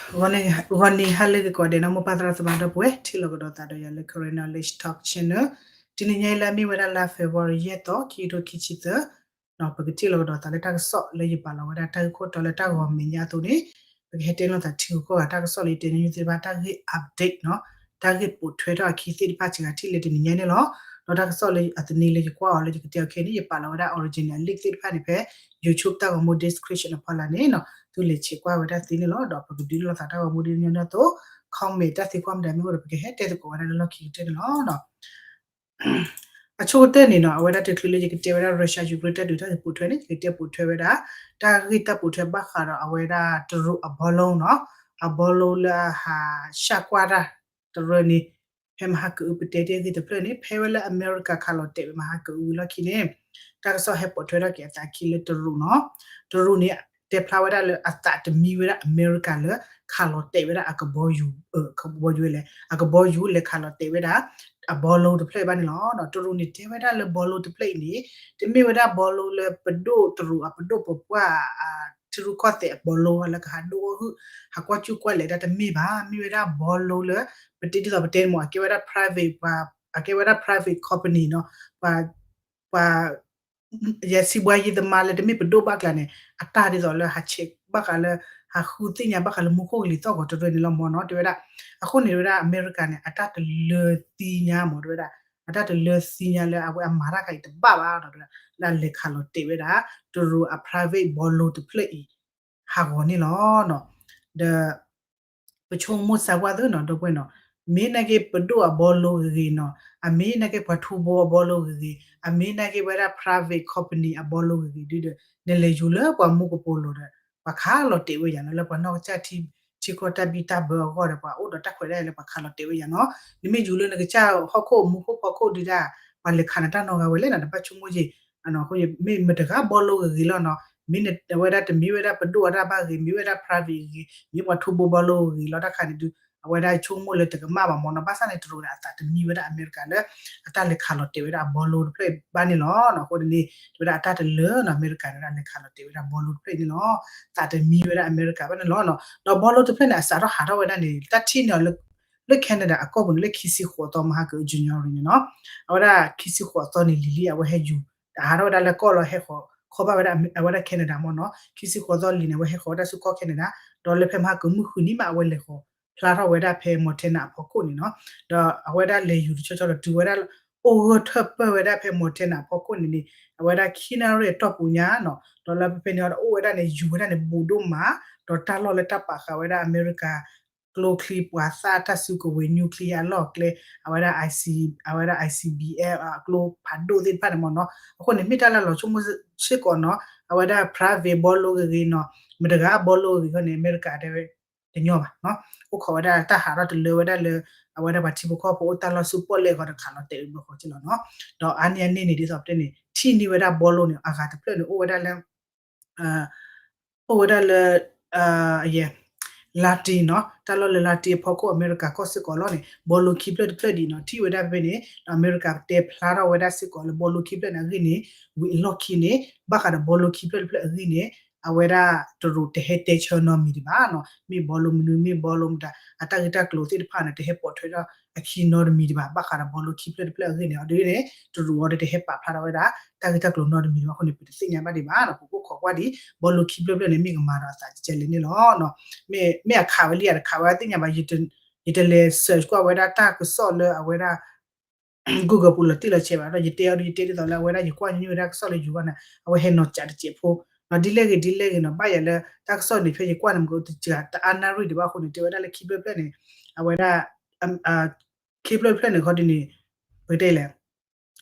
ဂီၤနံၤ ဂီၤနံၤဟါလၢဂ့ၤကိးဂၤဒဲးနီၤ မိၢ်ပၢ်သရၣ်သမါဒီပုၢ်ဝဲၢ် ထံၣ်လိာ်ကဒီးသးဒီးယၤလၢ Karen Knowledge Talk Channel တနံၤညါအံၤလၢအမ့ၢ်ဝဲဒၣ်လါ February ယဲၢ်သီ ခံကထိခံဆံသၢ ပကထံၣ်လိာ်ကဒီးသးလၢတၢ်ကစီၣ်လၢယပာ်လီၤဝဲဒၣ်တၢ်ဂ့ၢ်ခိၣ်တီလၢတၢ်ဂီၤမဲာ်ညါအသိးန့ၣ် ပကဟဲတဲလိာ်သးထံဂုၤကီၢ်ဂၤတၢ်ကစီၣ်လၢယတဲန့ၢ်သုသ့ၣ်တဖၣ် တၢ်ဂ့ၢ် update နီၤ တၢ်ဂ့ၢ်ပိာ်ထွဲထီၣ်အခံသ့ၣ်တဖၣ်စှၤဂၤထံၣ်လၢတနံၤညါန့ၣ်လီၤ. ဒီးတၢ်ကစီၣ်လၢအသန့လၢယကွၢ်အီၤလၢယကတဲအီၤခဲအံၤန့ၣ် ယပာ်လီၤဝဲဒၣ် original link သ့ၣ်တဖၣ်န့ၣ်ဖဲ YouTube တၢ်ဂီၤမူ description အဖီလာ်န့ၣ်နီၤ သုလဲၤဆဲးကွၢ်ဝဲဒၣ်သ့န့ၣ်လီၤ. ဒီးပကဒုးလိာ်သးတၢ်ဂီၤမူဒ်ညီနုၢ်အသိး comment တၢ်သံကွၢ်မတၤမ့ၢ်အိၣ်ဒီး ပကဟဲတဲသကိးဝဲဒၣ်လၢလီၢ်ခံကတၢၢ်န့ၣ်လီၤ. အဆိကတၢၢ်န့ၣ်နီၤ အဝဲဒၣ်တချုးလၢယကတဲဝဲဒၣ် Russia Ukraine တၢ်ဒုးပိာ်ထွဲန့ၣ် ယကတဲပိာ်ထွဲဝဲဒၣ် တၢ်ဂ့ၢ်တၢ်ပိာ်ထွဲဘၣ်ဃးဒီးအဝဲဒၣ်တရူးအဘီလိနီၤ အဘီလိလၢအဟးဆှၣ်ကွၢ်တၢ်တရၢန့ၣ် ဖဲမဟါကအုပတဲတ့ၢ်ဂ့ၢ်တဖျၢၣ်န့ၣ် ဖဲဝဲလၢအမဲရကၤခးလီၤတဲာ်ဝဲမဟါကအုဝံၤလီၢ်ခံန့ၣ် တၢ်ကစီၣ်ဟဲပိာ်ထွဲထီၣ်က့ၤအသးခံလၢတရူးနီၤ တရူးန့ၣ် တဲဖျါဝဲဒၣ်လၢအသးတမံဝဲဒၣ်အမဲရကၤလၢခးလီၤတဲာ်ဝဲဒၣ်အကဘီယူၤ ကဘီယူၤလဲၣ် အကဘီယူၤလဲၤခးလီၤတဲာ်ဝဲဒၣ် အဘီလိတဖျၢၣ်ဘၣ်န့ၣ်လီၤ. တရူးန့ၣ်တဲဝဲဒၣ်လၢဘီလိတဖျၢၣ်အံၤန့ၣ် တမ့ၢ်ဝဲဒၣ်ဘီလိလၢပဒိၣ်တရူးအပဒိၣ်ပပှၢ် ထံရူၢ်ကီၢ်သဲးအဘီလိလၢကဟးဒိၣ်အီၣ်ဟုၣ် ဟးကွၢ်ကူၣ်ကွၢ်လဲၤတၢ်တမ့ၢ်ဘၣ် မ့ၢ်ဝဲဒၣ်ဘီလိလၢ ပတဲဒ်သိးပတဲန့ၣ်မ့ၢ် အကဲဝဲဒၣ် private ပှၤ အကဲဝဲဒၣ် private company နီၤ ပှၤ ပှၤ ယဲစံးဘှါယံသမါလၢတမ့ၢ်ပဒိၣ်ဘၣ်ကျါန့ၣ် အတၢ်ဒ်သိးလၢဟးဆဲးဘၣ်ဃးလၢ ဟးဃုသ့ၣ်ညါဘၣ်ဃးလၢမူခိၣ်ကလံၤသီၣ်ဂီၤတရၢန့ၣ်လီၤမ့ၢ်နီၤ တဲဝဲဒၣ် အဃိန့ၣ်ဝဲဒၣ်အမဲရကၤန့ၣ် အတၢ်တလၢသံညါမ့ၢ်တဲဝဲဒၣ် အတၢ်တလၢသံညါလၢအဝဲအမၤတၢ်ခါအံၤတဘၣ်ဘၣ်ဒီး လၢအလဲၤခးလီၤတဲာ်ဝဲဒၣ် တရူးအ private ဘီလိတဖျၢၣ်အံၤ ဟးဂီၤန့ၣ်လီၤ. ဒီး ပဆိကမိၣ်စၢကွၢ်သ့နီၤ ဒီပုၢ်ဝဲၢ်နီၤ မ့ၢ်နာ်က့ပဒိၣ်အဘီလိဂ့ၤဂ့ၤနီၤ အမ့ၢ်နာ်က့ပှၤထူဘိအဘီလိဂ့ၤဂ့ၤ အမ့ၢ်နာ်က့ဝဲဒၣ် private company အဘီလိဂ့ၤဂ့ၤဒုဒီး နလဲၤယူၤလၢပှၤမူကပိာ်လိၤဒီး ပှၤခးလီၤတဲာ်ဝဲယၤနီၤ လၢပှၤနီၢ်ကစၢ်ထံ ထံကီၢ်တၢ်ဘံၣ်တၢ်ဘၢအဂီၢ်ဒီး ပှၤအိၣ်ဒီးတၢ်ခွဲးတၢ်ယာ်လၢပှၤခးလီၤတဲာ်ဝဲယၤနီၤ နမ့ၢ်ယူၤလၢနကစၢ်ဟီၣ်ခိၣ်မူခိၣ်ဖီခိၣ်ဒုဒၣ် ပှၤလဲၤခးနတၢ်နီတဂၤဝဲလဲၣ်နီၤ နဘၣ်ဆိကမိၣ်ယံၤ အဃိမ့ၢ်မတၤဂၤဘီလိဂ့ၤဂ့ၤလီၤနီၤ မ့ၢ်ဝဲဒၣ်တမ့ၢ်ဝဲဒၣ်ပဒိၣ်အတၢ်ဘၣ်ဂ့ၤ မ့ၢ်ဝဲဒၣ် private ဂ့ၤ မ့ၢ်ပှၤထူဘိဘီလိဂ့ၤလီၤတၢ်ခါန့ၣ်ဒု အဝဲဒၣ်ဆိကမိၣ်လၢတကမၣ်ဘၣ်မ့ၢ်နီၤ ဘၣ်ဆၣ်န့ၣ်တရူးန့ၣ်အသးတမံဝဲဒၣ်အမဲရကၤလၢ အတၢ်လဲၤခးလီၤတဲာ်ဝဲဒၣ်အဘီလိတဖျၢၣ်ဘၣ်န့ၣ်လီၤ. အဃိန့ၣ် တဲဝဲဒၣ်အတၢ်တလၢနီၤ အမဲရကၤန့ၣ်ဝဲဒၣ်လဲၤခးလီၤတဲာ်ဝဲဒၣ်ဘီလိတဖျၢၣ်န့ၣ်လီၤ. သးတမံဝဲဒၣ်အမဲရကၤဘၣ်န့ၣ်လီၤ. ဒီးဘီလိတဖျၢၣ်န့ၣ် အစးထီၣ်ဟးထီၣ်ဝဲဒၣ်န့ၣ် တၢ်ထံၣ်န့ၢ်အီၤလၢ လၢ Canada အကီၢ်ပူၤန့ၣ် လၢခံဆံဃိးသီမဟါက January န့ၣ်နီၤ အဝဲဒၣ်ခံဆံဃိးသီန့ၣ်လံၤလံၤ အဝဲဟဲယူၤ ဟးထီၣ်ဝဲဒၣ်လၢကီၢ်လီၤဟဲဃီၤခီဘၣ်ဝဲဒၣ် အဝဲဒၣ် Canada မ့ၢ်နီၤ ခံဆံဃိးသီလံၤန့ၣ် အဝဲဟဲဃီၤဝဲဒၣ်ဆူကီၢ် Canada ဒီးလၢဖဲမဟါကမုၢ်ဃုနံၤမး အဝဲလဲၤဃီၤဖျါထီၣ်ဝဲဒၣ်ဖဲ Montana အဖီခိၣ်န့ၣ်နီၤ ဒီးအဝဲဒၣ်လဲၤယူၤတဆီဆီဒီးတုၤဝဲဒၣ် အိၣ်ဂၢၢ်ထၢၣ်ပၢၢ်ဝဲဒၣ်ဖဲ Montana အဖီခိၣ်န့ၣ်န့ၣ် အဝဲဒၣ်ခံနၣ်ရံၣ်အတီၢ်ပူၤညါနီၤ ဒီးလၢဖဲဖဲန့ၣ်ဒီးအိၣ်ဝဲဒၣ်န့ၣ် ယူၤဝဲဒၣ်န့ၣ် ဘူးဒိၣ်မး ဒီးတၢ်လီၢ်လၢတၢ်ပာ်ဃာ်ဝဲဒၣ်အမဲရကၤ ကျိချံ ပှၤသၣ်တၢ်စုကဝဲၤ nuclear အလီၢ်အကျဲ အဝဲဒၣ် အဝဲဒၣ် I C B L အကျိဖးဒိၣ်သ့ၣ်တဖၣ်န့ၣ်မ့ၢ်နီၤ အဃိန့ၣ် မ့ၢ်တၢ်လၢလီၤဆိကမိၣ်စ့ၢ်ကီးနီၤ အဝဲဒၣ် private ဘီလိဂ့ၤဂ့ၤနီၤ မတဂၤဘီလိဂ့ၤဂ့ၤန့ၣ် အမဲရကၤတဲဝဲ တညီဘၣ်နီၤ အိၣ်ခိးဝဲဒၣ်တၢ်ဟးထီၣ်တလၢဝဲဒၣ်လၢ အဝဲဒၣ်ပှၤထံဖိကီၢ်ဖိအိၣ်တၢ်လီၢ်ဆူပီၣ်လဲၣ်အဂီၢ်ဒီးခးလီၤတဲာ်ဝဲဘျီဃီက့လီၤနီၤ ဒီးအါန့ၢ်အန့ၣ်န့ၣ် ဒ်သိးပတဲန့ၣ် ထံၣ်န့ၢ်ဝဲဒၣ်ဘီလိန့ၣ် အဂၤတဖျၢၣ်န့ၣ် အိၣ်ဝဲဒၣ်လၢ အိၣ်ဝဲဒၣ်လၢ လါတ့နီၤ တၢ်လီၢ်လၢလါတ့အဖီခိၣ် အမဲရကၤကီၢ်စ့ၢ်ကီးလီၤန့ၣ် ဘီလိခံဖျၢၣ်တဖျၢၣ်ဒ်နီၤ ထံၣ်ဝဲဒၣ်ဖဲန့ၣ် ဒီးအမဲရကၤတဲဖျါထီၣ်ဝဲဒၣ်စ့ၢ်ကီးလၢဘီလိခံဖျၢၣ်န့ၣ်အဂ့ၢ်န့ၣ် ဝံၤအလီၢ်ခံန့ၣ် ဘၣ်ဃးဒီးဘီလိခံဖျၢၣ်တဖျၢၣ်အဂ့ၢ်န့ၣ် အဝဲဒၣ်တရူးတဟဲတဲဆၢနီတမံၤဒံးဘၣ်နီၤ မ့ၢ်ဘီလိမနုၤ မ့ၢ်ဘီလိမတၤ အတၢ်ဂ့ၢ်တၢ်ကျိၤသ့ၣ်တဖၣ်န့ၣ် တဟဲပိာ်ထွဲထီၣ်အခံနီတမံၤဒံးဘၣ် ဘၣ်ဃးဒီးဘီလိခံဖျၢၣ်တဖျၢၣ်အဂ့ၢ်န့ၣ် အဒ်န့ၣ် တရူးအီၤဒီးတဟဲပာ်ဖျါထီၣ်ဝဲဒၣ် တၢ်ဂ့ၢ်တၢ်ကျိၤနီတမံၤဘၣ်အဃိန့ၣ် ပတသ့ၣ်ညါဘၣ်ဒံးဘၣ်နီၤ ပကအိၣ်ခိးကွၢ်ဒံး ဘီလိခံဖျၢၣ်တဖျၢၣ်န့ၣ် မ့ၢ်ကမၤဒီးအသးကဲလဲၣ်န့ၣ်လီၤ မ့ၢ်အခးဝဲလံဧါတခးဝဲသ့ၣ်ညါဘၣ် ယတလဲၤ search ကွၢ်ဝဲဒၣ်တၢ်ကစီၣ်လၢအဝဲဒၣ် Google ပူၤလီၤတံၢ်လီၤဆဲးဘၣ်ဒီး ယတဲအီၤဒီးယတဲဒ်သိးလၢအဝဲဒၣ်ယကွၢ်န့ၢ်ဝဲဒၣ်ကစီၣ်လၢယူၤဘၣ်န့ၣ် အဝဲဟဲနီၤစးတစဲးဖိ ဒ်လဲၣ်ဂ့ၤဒ်လဲၣ်ဂ့ၤနီၤ ဘၣ်ယၤလၢတၢ်ကစီၣ်န့ၣ် ဖဲယကွၢ်န့ၣ် မ့ၢ်တစှၤတအါနၣ်ရံၣ်ဒံးဘၣ်အဃိန့ၣ် တဲဝဲဒၣ်လၢခံဖျၢၣ်တဖျၢၣ်န့ၣ် အဝဲဒၣ် ခံဖျၢၣ်တဖျၢၣ်န့ၣ် ခီဒ်န့ၣ် ပကတဲလဲၣ်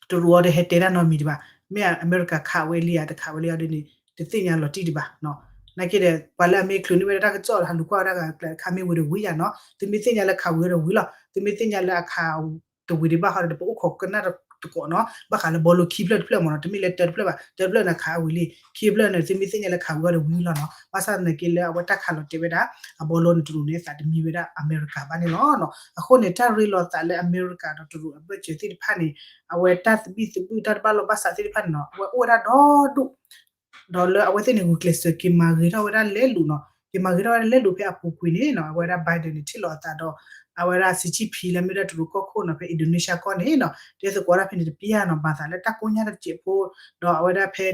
တရူးအီၤဒီးဟဲတဲတၢ်နီတမံၤဒံးဘၣ် မ့ၢ်အမဲရကၤခးဝဲလံဧါ တခးဝဲလံအီၤဒ်န့ၣ် တသ့ၣ်ညါလီၤတံၢ်ဒံးဘၣ် နာ်က့ဒီး ပှၤလၢအမ့ၢ်ချုးန့ၢ်ဝဲဒၣ်တၢ်ကစီၣ် ဟးလူၤကွၢ်ဝဲဒၣ်ဂၤကျါ ခးမ့ၢ်ဝံၤဒီးဝံၤယါနီၤ သုမ့ၢ်သ့ၣ်ညါလၢခးဝံၤဒီးဝံၤလီၤ သုမ့ၢ်သ့ၣ်ညါလၢအခးတဝံၤဒံးဘၣ်ဃီဒီး ပအိၣ်ခိးကနၣ်တကိးနီၤ ဘၣ်ဃးလၢဘီလိခံဖျၢၣ်တဖျၢၣ်မ့ၢ်နီၤ တမ့ၢ်လၢတၢတဖျၢၣ်ဘၣ် တၢတဖျၢၣ်န့ၣ်ခးဝံၤလံ ခံဖျၢၣ်န့ၣ် သုမ့ၢ်သ့ၣ်ညါလၢခးဝံၤဒီးဝံၤလီၤနီၤ ဘၣ်ဆၣ်သနာ်က့လၢအဝဲတၢ်ခးလီၤတဲာ်ဝဲဒၣ် အဘီလိန့ၣ်တရူးန့ၣ် သးတမံဝဲဒၣ်အမဲရကၤဘၣ်န့ၣ်လီၤ အဃိန့ၣ် တၢ်ရ့လိာ်သးလၢအမဲရကၤဒီးတရူးအဘၢၣ်စၢၤသ့ၣ်တဖၣ်န့ၣ် အဝဲတၢ်သဘံၣ်သဘုၣ်တၢ်တဘၣ်လိာ်ဘၣ်စးသ့ၣ်တဖၣ်န့ၣ်နီၤ အဝဲအိၣ်ဝဲဒၣ်ဒီဒူၣ် ဒီးလၢအဝဲသ့ၣ်န့ၣ် ဂုာ်ကျဲးစၢးက့ၤမၤဂ့ၤထီၣ်ဝဲဒၣ်လဲၤလိာ်နီၤ က့ၤမၤဂ့ၤထီၣ်ဝဲဒၣ်လဲလိာ်ဖဲအပူၤကွံာ်န့ၣ်နီၤ အဝဲဒၣ် Biden န့ၣ် ထံၣ်လိာ်အသးဒီး အဝဲဒၣ် Xi Jinping လၢမ့ၢ်ဒၣ်တရူးကီၢ်ခိၣ်နီၤ ဖဲ Indonesia ကီၢ်န့ၣ်နီၤ တဲသကိးဝဲဒၣ်ဖဲန့ၣ်တပျၢ်နီၤ ဘၣ်သးလၢတၢ်ကိၢ်ညါတစဲးဖိ ဒီးအဝဲဒၣ်ဖဲ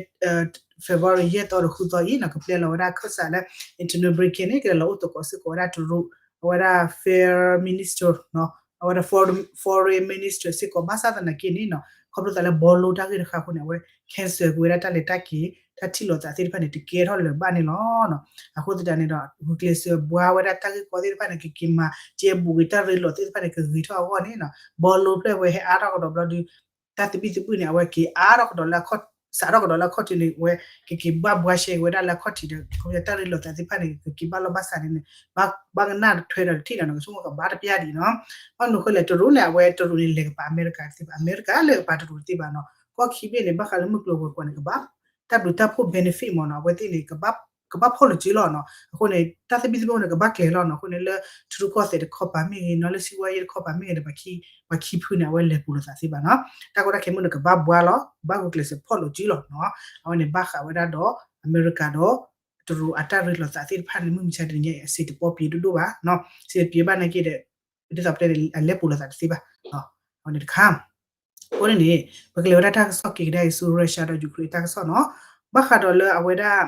February ယဲၢ်သီဒီးဃုသီအံၤနီၤ ကပျဲလီၤဝဲဒၣ်ခၢၣ်စးလၢ Antony Blinken န့ၣ် ကလဲၤလီၤအိၣ်သကိးစ့ၢ်ကီးဝဲဒၣ်တရူး အဝဲဒၣ် foreign minister နီၤ အဝဲဒၣ် foreign minister စ့ၢ်ကီး ဘၣ်ဆၣ်သနာ်က့န့ၣ်နီၤ ခီဖျိသးလၢဘီလိတၢ်ဂ့ၢ်တခါအဃိန့ၣ် အဝဲ cancel ကွံာ်ဝဲဒၣ်တၢ်လဲၤတၢ်က့ၤ တၢ်ထံၣ်လိာ်သးသ့ၣ်တဖၣ်န့ၣ် တကဲထီၣ်လၢၤဘၣ်န့ၣ်လီၤ. အဃိသတးန့ၣ်ဒီး ဂုာ်ကျဲးစၢးဘှါဝဲဒၣ်တၢ်ဂ့ၢ်ကီသ့ၣ်တဖၣ်န့ၣ် ကက့ၤမၤ ကဲဘူးက့ၤတၢ်ရ့လိာ်သ့ၣ်တဖၣ်န့ၣ် ကဂ့ၤထီၣ်အဂီၢ်န့ၣ်နီၤ ဘီလိဖျၢၣ်ဝဲဟဲအါထီၣ်ကဒီးဘျီဒီး တၢ်သဘံၣ်သဘုၣ်န့ၣ် အဝဲက့ၤအါထီၣ်ကဒီးလၢ စးထီၣ်ကဒီးလၢအခီၣ်ထံးန့ၣ် အဝဲကက့ၤဘၣ်ဘှါရှဲက့ၤဝဲဒၣ်လၢအခီၣ်ထံးဒီး ခီဖျိတၢ်ရ့လိာ်သးသ့ၣ်တဖၣ်န့ၣ် ကက့ၤဘၣ်လီၢ်ဘၣ်စးန့ၣ်န့ၣ် ဘၣ်ကနၣ်ထွဲဒီးတထံၣ်ဒီးနီၤ ကဆိကမိၣ်ကဘၣ်တပျၢ်ဒံးနီၤ ဘၣ်မနုၤဃိလဲၣ် တရူးန့ၣ် အဝဲတရူးန့ၣ် လဲၤကပာ်အမဲရကၤတသ့ဘၣ် အမဲရကၤလၢကပာ်တရူးတသ့ဘၣ်နီၤ ကီၢ်ခံဘ့ၣ်န့ၣ် ဘၣ်ဃးလၢမုၢ်ကျိၤဝဲၤကွာ်န့ၣ် ကဘၣ် တၢ်ဘျုးတၢ်ဖှိၣ် benefit မ့ၢ်နီၤ အဝဲသ့ၣ်န့ၣ် ကဘၣ်ဖီၣ်လိာ်စုလီၤနီၤ အဃိန့ၣ် တၢ်သဘံၣ်သဘုၣ်န့ၣ် ကဘၣ်ကျဲၤလီၤနီၤ အဃိန့ၣ်လၢ ထရူးကီၢ်သဲးတခီပၤမ့ၢ်ဂ့ၤနီၤ လၢစံးဝါယဲၢ်တခီပၤမ့ၢ်ဂ့ၤဒီး ပှၤခံဖုန့ၣ် အဝဲလဲၤပူၤလိာ်သးသ့ဘၣ်နီၤ တၢ်ကီတၢ်ခဲမုၢ်န့ၣ် ကဘၣ်ဘှါလီၤ ကဘၣ်ဂုာ်ကျဲးစၢးဖီၣ်လိာ်စုလီၤနီၤ အဝဲန့ၣ်ဘၣ်ဃးဝဲဒၣ်ဒီး အမဲရကၤဒီး တရူးအတၢ်ရ့လိာ်သးသ့ၣ်တဖၣ်န့ၣ် မုၢ်မဆါတနံၤညါအံၤ အစံးတပီပံၤဒိၣ်ဒိၣ်ဘၣ်နီၤ စံးတပံၤဘၣ်နာ်က့ဒီး ဒ်သိးပတဲန့ၣ် အလဲၤပူၤလိာ်သးတသ့ဘၣ် အဝဲန့ၣ်တခါ အဃိန့ၣ်န့ၣ် ပကလဲၤဝဲဒၣ်တၢ်ကစီၣ်က့ၤကဒါအံၤဆူ Russia ဒီး Ukraine တၢ်ကစီၣ်နီၤ ဘၣ်ဃးဒီးလၢအဝဲဒၣ်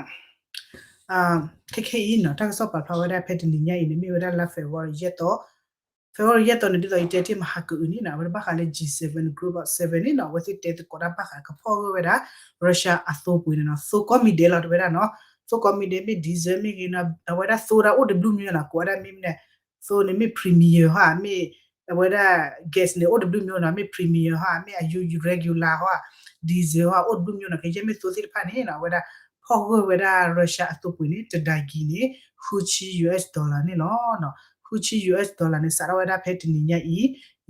ခဲခဲအံၤနီၤ တၢ်ကစီၣ်ပာ်ဖျါဝဲဒၣ်ဖဲတနံၤညါအံၤန့ၣ် မ့ၢ်ဝဲဒၣ်လါ February ယဲၢ်သီ February ယဲၢ်သီန့ၣ် ဒ်သိးယတဲတ့ၢ်မဟါကအုးန့ၣ်နီၤ အဝဲဒၣ်ဘၣ်ဃးလၢ G seven Group of Seven န့ၣ်နီၤ အဝဲသ့ၣ်တဲသကိးတၢ်ဘၣ်ဃးကဖီၣ်ဂၢၢ်ဝဲဒၣ် Russia အသိပှ့ၤန့ၣ်နီၤ သိကိးမံၤဒဲးလီၤတဝဲဒၣ်နီၤ သိကိးမံၤဒဲးမ့ၢ် diesel မ့ၢ်ဂ့ၤနီၤ အဝဲဒၣ်သိဒၣ်အိၣ်တဘျုးမံၤနီၤ ကိးဝဲဒၣ်မ့ၢ်မနုၤ သိန့ၣ်မ့ၢ် premier ဟါ မ့ၢ် အဝဲဒၣ် gas န့ၣ် အိၣ်တဘျုးမံၤနီၤ မ့ၢ် premier ဟါ မ့ၢ်အယူ regular ဟါ diesel ဟါ အိၣ်တဘျုးမံၤနီၤ ကယဲၢ်မ့ၢ်သိသ့ၣ်တဖၣ်န့ၣ်နီၤ အဝဲဒၣ် ဖီၣ်ဂၢၢ်ဝဲဒၣ် Russia အသိပှ့ၤန့ၣ် တဒါကံၤန့ၣ် ဃုဆံ US dollar န့ၣ်လီၤ. ဃုဆံ US dollar န့ၣ် စးထီၣ်ဝဲဒၣ်ဖဲတနံၤညါအံၤ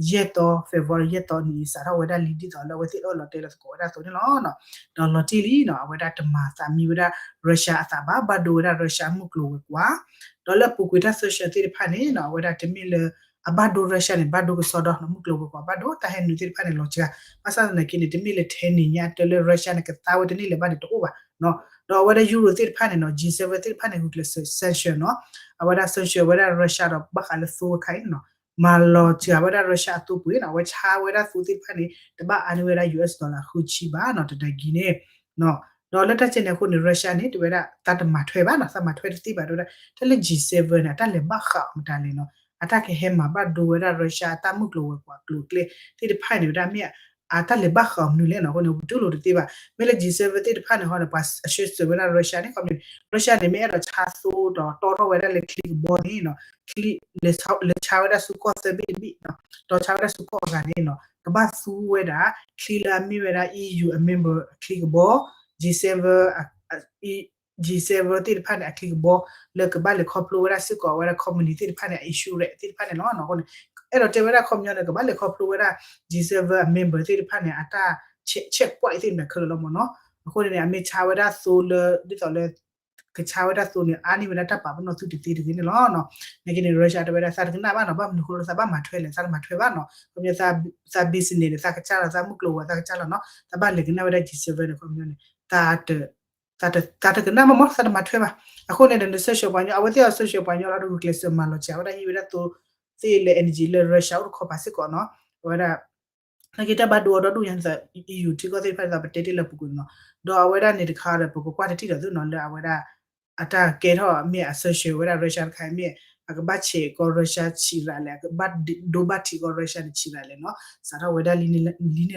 ယဲၢ်သီ February ယဲၢ်သီနံၤအံၤ စးထီၣ်ဝဲဒၣ်လံဒ်သိးလၢအဝဲသ့ၣ်အၢၣ်လီၤတဲလီၤသကိးဝဲဒၣ်အသိးန့ၣ်လီၤ. ဒီးလီၤတံၢ်လံနီၤ အဝဲဒၣ်တမၤသးမံဝဲဒၣ် Russia အသးဘၣ် ဘၣ်ဒိဝဲဒၣ် Russia မုၢ်ကျိၤဝဲၤကွာ် ဒီးလၢအပူၤကွံာ်တၢ် sanction သ့ၣ်တဖၣ်န့ၣ်နီၤ အဝဲဒၣ်တမ့ၢ်လၢ အဘၣ်ဒိ Russia န့ၣ် ဘၣ်ဒိကစီဒီနီၤ မုၢ်ကျိၤဝဲၤကွာ်ဘၣ်ဒိ တၢ်ဟဲနုာ်သ့ၣ်တဖၣ်န့ၣ် လီၤစှၤ ဘၣ်ဆၣ်သနာ်က့န့ၣ် တမ့ၢ်လၢထဲန့ၣ်ညါတၢ်လၢ Russia န့ၣ် ကသါဝဲတန့ၢ်လၢၤဘၣ်န့ၣ်တအိၣ်ဘၣ်နီၤ ဒီးအဝဲဒၣ် Euro သ့ၣ်တဖၣ်န့ၣ်နီၤ G seven သ့ၣ်တဖၣ်န့ၣ် ဂုာ်ကျဲးစၢး sanction နီၤ အဝဲဒၣ် sanction ဝဲဒၣ် Russia ဒီးဘၣ်ဃးလၢသိအခါအံၤနီၤ မၤလီၤစှၤဝဲဒၣ် Russia အသိပှ့ၤနီၤ အဝဲဆါဝဲဒၣ်သိသ့ၣ်တဖၣ်န့ၣ် တဘၣ်အါန့ၢ်ဝဲဒၣ် US dollar ဃုဆံဘၣ်နီၤ တဒါကံၤန့ၣ် ဒီးလၢတၢ်စဲန့ၣ်အဃိန့ၣ် Russia န့ၣ် တဝဲဒၣ် သးတမၤထွဲဘၣ်နီၤ သးမၤထွဲတသ့ဘၣ် တဝဲဒၣ် တၢ်လၢ G seven န့ၣ် အတၢ်လဲၤဘၣ်ဃးအီၤမတၤလဲၣ်နီၤ အတၢ်ကဟဲမၤဘၣ်ဒိဝဲဒၣ် Russia အတၢ်မုၢ်ကျိၤဝဲၤကွာ်ကျိၤကျဲသ့ၣ်တဖၣ်န့ၣ် ဝဲဒၣ်မ့ၢ် အတၢ်လဲၤဘၣ်ဃးအီၤမနုၤလဲၣ်နီၤ အဃိန့ၣ် ပတူၢ်လိာ်တသ့ဘၣ် မ့ၢ်လၢ G seven သ့ၣ်တဖၣ်န့ၣ်ဟီန့ၣ် ပှၤအဆှၢစၢၤဝဲဒၣ် Russia န့ၣ် ခီပညီ Russia န့ၣ် မ့ၢ်အဲၣ်ဒိးဆါသိဒီးတီထီၣ်ဝဲဒၣ်လၢချံကဘီန့ၣ်နီၤ ချံ လဲၤဆါဝဲဒၣ်ဆူကီၢ်သၢဘ့ၣ်တဘ့ၣ်နီၤ တီဆါဝဲဒၣ်ဆူကီၢ်အဂၤန့ၣ်နီၤ ကဘၣ်သူဝဲဒၣ် ချံလၢအမ့ၢ်ဝဲဒၣ် EU အ member အချံကဘီ G seven G seven သ့ၣ်တဖၣ်န့ၣ် အချံကဘီ လၢကဘၣ်လဲၤခီဖျိဝဲဒၣ်စ့ၢ်ကီးဝဲဒၣ် company သ့ၣ်တဖၣ်န့ၣ် အ insurance သ့ၣ်တဖၣ်န့ၣ်လီၤ. အဃိန့ၣ် အဲၣ်ဒိးတဲဝဲဒၣ်ခီပညီန့ၣ် ကဘၣ်လဲၤခီဖျိဝဲဒၣ် G seven အ member သ့ၣ်တဖၣ်န့ၣ် အတၢ် check point သ့ၣ်တဖၣ်ခဲလၢာ်လီၤမ့ၢ်နီၤ. အဃိန့ၣ်န့ၣ် အမ့ၢ်ဆါဝဲဒၣ်သိလၢ ဒ်သိးလၢ ကဆါဝဲဒၣ်သိန့ၣ် အါန့ၢ်ဝဲဒၣ်တၢ်ပာ်ပနီၣ်သုတသ့တဂ့ၤန့ၣ်လီၤ. နာ်က့န့ၣ် Russia တဲဝဲဒၣ် သးတကနၣ်ဘၣ်နီၤ, ဘၣ်မနုၤဃိလၢသးဘၣ်မၤထွဲလဲၣ်, သးတမၤထွဲဘၣ်နီၤ. ခီပညီ သး business န့ၣ် သးကစၢ်လီၤ, သးမုၢ်ကျိၤဝဲၤ သးကစၢ်လီၤနီၤ, သးဘၣ်လဲၤကနၣ်ဝဲဒၣ် G seven န့ၣ် ခီပညီန့ၣ် သး သးတကနၣ်ဘၣ်မ့ၢ် သးတမၤထွဲဘၣ်. အဃိန့ၣ်ဒီး န sanction ပှၤကညီ အဝဲသ့ၣ်အီၤ sanction ပှၤကညီလီၤဒီး ဂုာ်ကျဲးစၢးမၤလီၤစှၤဝဲဒၣ်ဟံၣ်ဝဲဒၣ်သိသ့ၣ်လၢ energy လၢ Russia အိၣ်တခီပၤစ့ၢ်ကီးနီၤ. အဝဲဒၣ် နာ်က့တၢ်ဘၣ်ဒိအီၤဒီဒူၣ်ညါ EU ထံကီၢ်သ့ၣ်တဖၣ်ဒ်သိးပတဲတ့ၢ်လၢပူၤကွံာ်နီၤ. ဒီးအဝဲဒၣ်န့ၣ်တခါဒီး ပကကွၢ်တထံၣ်ဒီးသုနီၤ လၢအဝဲဒၣ် အတၢ်ကဲထီၣ်မ့ၢ်အ sanction ဝဲဒၣ် Russia တခါအံၤမ့ၢ် အကဘၣ်ဆဲးကီး Russia ဆံးရးလဲၣ်, အကဘၣ်ဒိဘၣ်ထံးကီး Russia န့ၣ်ဆံးရးလဲၣ်နီၤ, စးထီၣ်ဝဲဒၣ်လံန့ၣ်လီၤ. ဒီးလ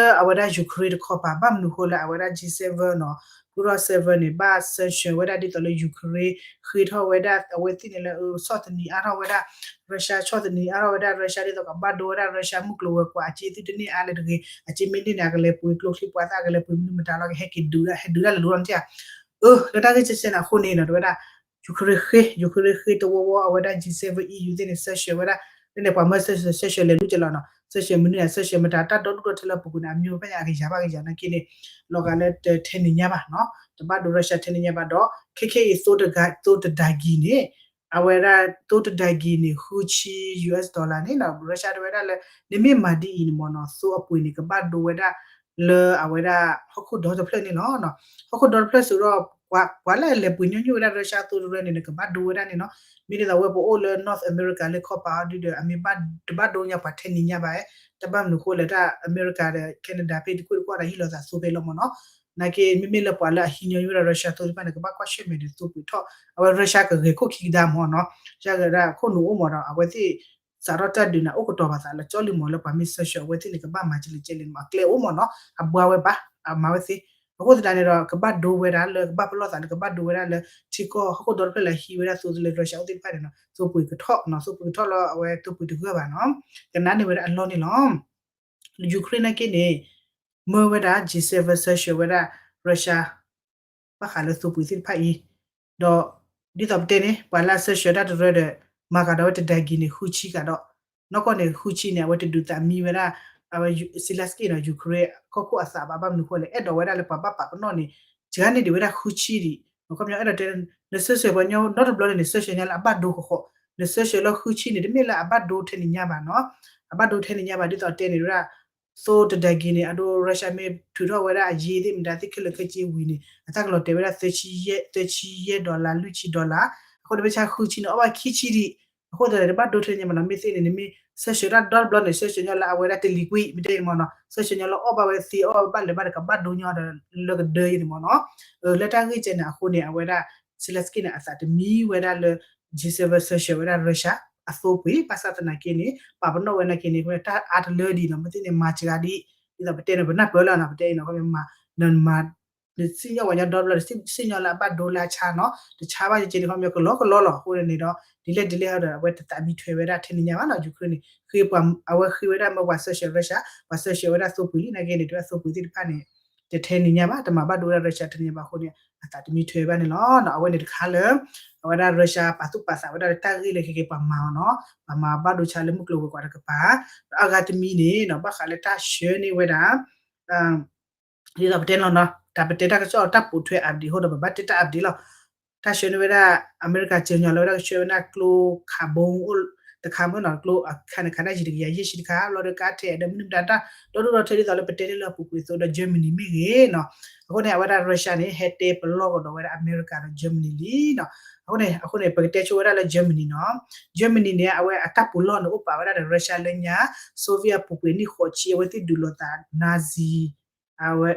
ၢအဝဲဒၣ် Ukraine တခီပၤ ဘၣ်မနုၤဃိလၢအဝဲဒၣ် G seven နီၤ, Group of Seven န့ၣ် ဘၣ် sanction ဝဲဒၣ်ဒ်သိးလၢ Ukraine ဃ့ထီၣ်ဝဲဒၣ် အဝဲသ့ၣ်န့ၣ်လၢ ဆီၣ်သနံးအါထီၣ်ဝဲဒၣ် Russia, ဆီၣ်သနံးအါထီၣ်ဝဲဒၣ် Russia ဒ်သိးကဘၣ်ဒိဝဲဒၣ် Russia မုၢ်ကျိၤဝဲၤကွာ် အစ့သုတန့ၢ်အါလၢၤတဂ့ၤ, အစ့မ့ၢ်န့ၢ်န့ၣ် အကလဲၤပှ့ၤကျိချံပှၤသၣ် အကလဲၤပှ့ၤမနုၤမတၤလီၤ ကဟဲက့ၤဒုးဒၣ် ဟဲဒုးဒၣ်လၢၤလီၤန့ၣ်ဧါ. အၢ လၢတၢ်ဂ့ၢ်စဲးစဲးန့ၣ်အဃိန့ၣ်နီၤ တဝဲဒၣ် Ukraine ဃ့ Ukraine ဃ့တဝီဝီ အဝဲဒၣ် G seven EU သ့ၣ်န့ၣ် sanction ဝဲဒၣ် လၢန့ၣ်ပှၤမၢ sanction လဲၤလူၤကလီၤနီၤ, sanction မနုၤန့ၣ် sanction မတၤ တၢ်ဒီဒူၣ်ဒီထၢလၢအပူၤကွံာ်န့ၣ် အမ့ၢ်ဝဲဖဲညါအကယၤဘၣ်ကယၤနာ်က့န့ၣ် လီၤဂာ်လၢတထဲန့ၣ်ညါဘၣ်နီၤ, တဘၣ်ဒိ Russia ထဲန့ၣ်ညါဘၣ်ဒီး ခဲခဲအံၤ သိတဒါကံၤန့ၣ် အဝဲဒၣ်သိတဒါကံၤန့ၣ် ဃုဆံ US dollar န့ၣ်နီၤ, Russia တဝဲဒၣ်လၢ နမ့ၢ်မၤဒ်အံၤန့ၣ်မ့ၢ်နီၤ သိအပှ့ၤန့ၣ် ကဘၣ်ဒိဝဲဒၣ်လၢအဝဲဒၣ်ဟီၣ်ခိၣ်ဒီတဖျၢၣ်န့ၣ်လီၤ. ဟီၣ်ခိၣ်ဒီတဖျၢၣ်စ့ၢ်ဒီး ပှၤလၢအလဲၤပှ့ၤညီနုၢ်ဝဲဒၣ် Russia အသိတရၢန့ၣ် နကဘၣ်ဒိဝဲဒၣ်န့ၣ်နီၤ. မ့ၢ်ဒ်သိးဝဲပအိၣ်လၢ North America လၢခီပၤအီၤဒုဒီး အမ့ၢ်တဘၣ်ဒိညါပှၤထဲန့ၣ်ညါဘၣ်, တၢ်ဘၣ်မနုၤဃိလဲၣ် တၢ်အမဲရကၤဒီး Canada ဖဲတကွ့ၢ်တကွ့ၢ်ဒီးဟံးလိာ်သးသိဖဲလီၤမ့ၢ်နီၤ. နာ်က့ မ့မ့ၢ်လၢပှၤလၢအဟံးညီနုၢ်ဝဲဒၣ် Russia အသိသ့ၣ်တဖၣ်န့ၣ် ကဘၣ်ကွၢ်ဆၢၣ်မဲာ်ဒီးသိပှ့ၤထီၣ်, အဝဲ Russia ကဂဲၤခိၣ်ခံကဒါမ့ၢ်နီၤ, ယဂဲၤဒၣ်ခိၣ်နူာ်အိၣ်မ့ၢ်ဒီး အဝဲသ့ၣ် စးထီၣ်တၢ်ဒုးန့ၣ် အိၣ်ကတီၤပာ်သးလၢကၠီလံမ့ၢ်လၢပှၤမ့ၢ် sanction အဝဲသ့ၣ်န့ၣ် ကဘၣ်မၤကလဲၣ်ကလဲၣ်န့ၣ်မ့ၢ် အကျဲအိၣ်မ့ၢ်နီၤ, အဘှါဝဲဘၣ် အမၤဝဲသ့. အဃိသတးန့ၣ်ဒီး ကဘၣ်ဒိဝဲဒၣ်လၢ ကဘၣ်ပလီၢ်သးလၢကဘၣ်ဒိဝဲဒၣ်လၢ ထံကီၢ်ဟီၣ်ခိၣ်ဒီတဖျၢၣ်လၢဟံးဝဲဒၣ်သိလၢ Russia အအိၣ်သ့ၣ်တဖၣ်န့ၣ်နီၤ သိပှ့ၤကထီၣ်နီၤ, သိပှ့ၤကထီၣ်လၢအဝဲသိပှ့ၤတဂၢၢ်ဘၣ်နီၤ, ကနၣ်န့ၢ်ဝဲဒၣ်အလီၢ်န့ၣ်လီၤ. Ukraine နာ်က့န့ၣ် မၢဝဲဒၣ် G seven sanction ဝဲဒၣ် Russia ဘၣ်ဃးလၢသိပှ့ၤသ့ၣ်တဖၣ်အံၤ, ဒီးဒ်သိးပတဲန့ၣ် ပှၤလၢအ sanction တၢ်တရၢဒီး မၤကဒီးဝဲတဒါက့ၤန့ၣ် ဃုဆံကဒီး, နီၢ်ကီၢ်န့ၣ် ဃုဆံန့ၣ် အဝဲတဒုးသးမံဝဲဒၣ် အဝဲ Zelenskyy နီၤ Ukraine ကီၢ်ခိၣ်အသးဘၣ်, ဘၣ်မနုၤဃိလဲၣ် အဲၣ်ဒိးဝဲဒၣ်လၢပှၤဘၣ်ပာ်ပနီၣ်န့ၣ် စှၤန့ၢ်ဒံးဝဲဒၣ်ဃုဆံဒံး, ခီပညီအဲၣ်ဒိးတဲ န sanction ပှၤညီဒီတဘျီန့ၣ် sanction ညါလၢအဘၣ်ဒိဃီဃီ, န sanction လၢဃုဆံန့ၣ် တမ့ၢ်လၢအဘၣ်ဒိထဲန့ၣ်ညါဘၣ်နီၤ, အဘၣ်ဒိထဲန့ၣ်ညါဘၣ် ဒ်သိးတဲန့ၣ်ဝဲဒၣ် သိတဒါက့ၤန့ၣ် အဒိ Russia မ့ၢ်ထုးထီၣ်ဝဲဒၣ်အယ့သ့ၣ်မတၤသ့ၣ်ခဲလၢာ်ခဲဆ့ဝံၤန့ၣ် အတၢ်ကလီၤတဲာ်ဝဲဒၣ် သၢဆံယဲၢ် dollar လွံၢ်ဆံ dollar, အဃိန့ၣ် ပဆါဃုဆံန့ၣ် အီၣ်ဘၣ်ခံဆံဒံး, အဃိသတးန့ၣ် တဘၣ်ဒိထဲန့ၣ်ညါဘၣ်နီၤ, မ့ၢ်သ့န့ၣ် နမ့ၢ် sanction တၢ်ဒီတဘျီန့ၣ် sanction ညီလၢအဝဲဒၣ်တလံၤကွံာ် မ့ၢ်တဲန့ၣ်မ့ၢ်နီၤ, sanction ညီလၢအီၣ်ဘၣ်ဝဲသ့ အီၣ်ဘၣ်လၢၤဘၣ်ဒီး ကဘၣ်ဒိညီဒီးလၢကဒၢယဲန့ၣ်မ့ၢ်နီၤ. လၢတၢ်ဂ့ၢ်ကဲန့ၣ်အဃိန့ၣ် အဝဲဒၣ် Zelenskyy န့ၣ် အသးတမံဝဲဒၣ်လၢ G seven sanction ဝဲဒၣ် Russia အသိပှ့ၤ, ဘၣ်ဆၣ်သနာ်က့န့ၣ် ပာ်ပနီၣ်ဝဲနာ်က့န့ၣ် တၢ်အါတလၢဒံးနီၤ, မ့ၢ်သ့န့ၣ် မၤစှၤဒံး, ဒ်သိးပတဲန့ၣ် ပနၢ်ပၢၢ်လၢနီၤ, ပတဲအံၤနီၤ ခီပညီမၤ နမၤ နစံၣ်ညီၣ်ဝဲညီဒီတဘျီဒီး စံၣ်ညီၣ်လၢအဘၣ်ဒိလၢအဆါနီၤ, တဆါဘၣ်ကကဲန့ၣ် ခီပညီကလီကလီလီၤ. အဃိန့ၣ်ဒီး ဒ်လဲၣ်ဒ်လဲၣ်ဒီး အဝဲတသးမံထွဲဝဲဒၣ်ထဲန့ၣ်ညါဘၣ်နီၤ, Ukraine န့ၣ် ဃ့ပှၤ အဝဲဃ့ဝဲဒၣ်မ့ၢ်ပှၤ sanction Russia, ပှၤ sanction ဝဲဒၣ်သိပှ့ၤလံ နာ်က့န့ၣ် တဝဲသိပှ့ၤသ့ၣ်တဖၣ်န့ၣ် တထဲန့ၣ်ညါဘၣ်, တမၤဘၣ်ဒိဝဲဒၣ် Russia ထဲန့ၣ်ညါဘၣ်အဃိန့ၣ် အသးတမံထွဲဘၣ်န့ၣ်လီၤ. အဝဲန့ၣ်တခါလၢ အဝဲဒၣ် Russia ပာ်သူၣ်ပာ်သးဝဲဒၣ်လၢတၢ်ဂ့ၢ်လၢခဲကဲပှၤမၤအီၤနီၤ, ပှၤမၤဘၣ်ဒိဆါလၢမုၢ်ကျိၤဝဲၤကွာ်တကပၤ, ဒီးအဂၤတမံၤန့ၣ်နီၤ ဘၣ်ဃးလၢတၢ်ဆှၢန့ၢ်ဝဲဒၣ် ဒ်သိးပတဲလီၤနီၤ, တၢ်ပတဲတၢ်ကစီၣ်တၢ်ပိာ်ထွဲ update အဃိဒီး ပဘၣ်တဲတၢ် update လီၤ. တၢ်ဆှၢန့ၢ်ဝဲဒၣ် အမဲရကၤစၢၤညီလၢဝဲဒၣ်ကဆှၢဝဲဒၣ်ကျိ carbon အိၣ်တခါမ့ၢ်နီၤ, ကျိအခါန့ၣ် ခးတၢ်ယံၤတကယၤယဲၢ်ဆံတခါ, ဘျီဒီးကါထဲးဒီးမနုၤမတၤတၢ် ဒီဒိၣ်ဒီထၢဒ်သိးလၢပတဲန့ၣ်လၢအပူၤကွံာ်အသိးဒီး Germany မ့ၢ်ဂ့ၤနီၤ. အဃိန့ၣ် အဝဲဒၣ် Russia န့ၣ် ဟဲတဲပလီၢ်ကဒီးဝဲဒၣ်အမဲရကၤဒီး Germany လံနီၤ. အဃိန့ၣ် အဃိန့ၣ် ပကတဲဆိဝဲဒၣ်လၢ Germany နီၤ. Germany န့ၣ် အဝဲအတၢ်ပူၤလီၢ်န့ၣ် အိၣ်ပာ်ဝဲဒၣ်ဒီး Russia လၢညါ Soviet အပူၤကွံာ်နံၣ်ဃိးဆံ အဝဲသ့ၣ်ဒုးလိာ်သး Nazi အဝဲ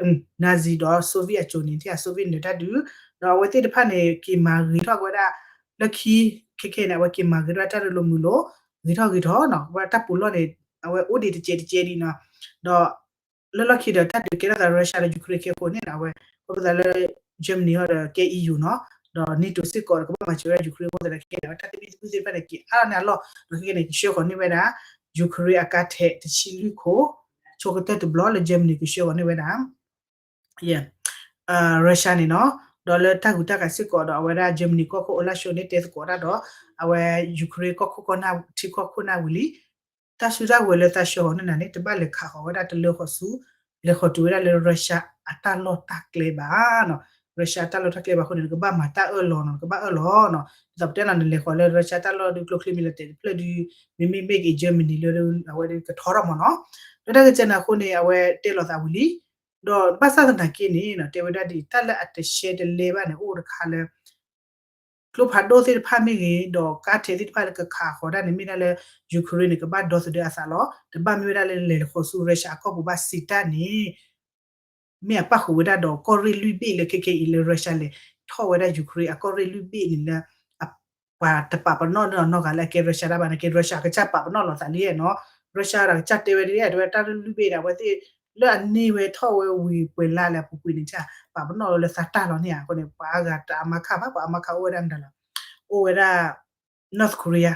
Nazi ဒီး Soviet အစိၤန့ၣ် ထံၣ် Soviet န့ၣ်တၢ်ဒုး, ဒီးအဝဲသ့ၣ်တဖၣ်န့ၣ် က့ၤမၤဂ့ၤထီၣ်က့ၤဝဲဒၣ် လၢခံ ခဲခဲန့ၣ် အဝဲက့ၤမၤဂ့ၤထီၣ်တၢ်ရလိာ်မုာ်လိာ် ဂ့ၤထီၣ်ဂ့ၤထီၣ်နီၤ, ဝဲတၢ်ပူၤလီၢ်န့ၣ် အဝဲအိၣ်ဒံးတကဲးတကဲးဒံးနီၤ, ဒီး လၢလီၢ်ခံဒီးတၢ်ဒုးကဲထီၣ်သး Russia ဒီး Ukraine ခဲအံၤအဃိန့ၣ် အဝဲ ခီဖျိလၢ Germany ဟီဒီးကဲ E U နီၤ, ဒီး NATO စ့ၢ်ကီးဒီးကဘၣ်မၤစၢၤဝဲဒၣ် Ukraine အဃိသတးခဲအံၤ အဝဲတၢ်သဘံၣ်သဘုၣ်သ့ၣ်တဖၣ်န့ၣ် က့ၤအါထီၣ်န့ၢ်အလီၢ်, ဒီးခဲကဲန့ၣ် ကဆှၢဃီၤန့ၢ်ဝဲဒၣ် Ukraine အကါထဲးတဆံလွံၢ်ခိၣ် ဆိကတၢၢ်တဘျီလၢ Germany ကဆှၢဃီၤန့ၢ်ဝဲဒၣ် Russia န့ၣ်နီၤ, ဒီးလၢတၢ်ဂုၤတၢ်ဂၤစ့ၢ်ကီးဒီး အဝဲဒၣ် Germany ကီၢ်ခိၣ် Olaf Scholz န့ၣ် တဲသကိးတၢ်ဒီး အဝဲ Ukraine ကီၢ်ခိၣ်ကီၢ်နၢ် ထံကီၢ်ခိၣ်နၢ်ဝံၤလံ, တၢ်စုတၢ်ဝဲၤလၢသးဆှၢဃီၤန့ၢ်နၤန့ၣ် တဘၣ်လဲၤခးဃီၤဝဲဒၣ်တလၢဃီၤဆူ လဲၤဃီၤတုၤဝဲဒၣ်လၢ Russia အတၢ်လီၢ်တၢ်ကျဲဘၣ်နီၤ, Russia အတၢ်လီၢ်တၢ်ကျဲဘၣ်အဃိန့ၣ် နကဘၣ်မၤတၢ်အၢၣ်လီၤနီၤ, နကဘၣ်အၢၣ်လီၤနီၤ, ဒ်သိးပတဲနီၤ နလဲၤဃီၤလၢ Russia တၢ်လီၢ်ဒုးကျိချံမံၤလၢတဲာ်တဖျၢၣ်ဒုး မ့မ့ၢ်မ့ၢ်က့ၤ Germany လၢ အဝဲဒၣ်ကထီထီၣ်မ့ၢ်နီၤ, လၢတၢ်ဂ့ၢ်ကဲန့ၣ်အဃိန့ၣ် အဝဲတဲလီၤသးဝံၤလံ, ဒီးဘၣ်ဆၣ်သနာ်က့န့ၣ်နီၤ တဲဝဲဒၣ်ဒ် တၢ်လၢအတရှဲတလဲဘၣ်န့ၣ် အိၣ်တခါလၢ ကျိဖးဒိၣ်သ့ၣ်တဖၣ်မ့ၢ်ဂ့ၤ ဒီးကါထဲးသ့ၣ်တဖၣ်လၢကခးဃီၤဒၣ်န့ၣ် မ့ၢ်ဒၣ်လၢ Ukraine န့ၣ် ကဘၣ်ဒီသဒၢအသးလီၤ, တဘၣ်မ့ၢ်ဝဲဒၣ်လၢလဲၤဃီၤဆူ Russia အကီၢ်ပူၤဘၣ်စံးတၢ်န့ၣ် မ့ၢ်အပၣ်ဃုာ်ဝဲဒၣ်ဒီးကီၢ်ရ့ၣ်လွံၢ်ဘ့ၣ်လၢခဲခဲအံၤလၢ Russia လဲၤထီၣ်ဝဲဒၣ် Ukraine အကီၢ်ရ့ၣ်လွံၢ်ဘ့ၣ်န့ၣ်လၢ ပှၤတပာ်ပနီၣ်နီတဂၤလၢအကဲ Russia တၢ်ဘၣ်န့ၣ်က့ Russia ကစၢ်ပာ်ပနီၣ်လီၤသးလံနီၤ, Russia ဒီးကစၢ်တဲဝဲဒ်လဲၣ် တဲဝဲတၢ်ရ့ၣ်လွံၢ်ဘ့ၣ်ဒီး အဝဲသ့ၣ်လၢအန့ၢ်ဝဲထီၣ်ဝဲဝံၤပှဲၤလါလၢအပူၤကွံာ်န့ၣ် ပာ်ပနီၣ်လီၤလၢသးတၢ်လီၤန့ၣ်ဧါ, အဃိန့ၣ် ပှၤအါဂၤတအါမးခးဘၣ်, ပှၤအါမးခးအိၣ်ဝဲဒၣ်မတၤလီၤ, အိၣ်ဝဲဒၣ် North Korea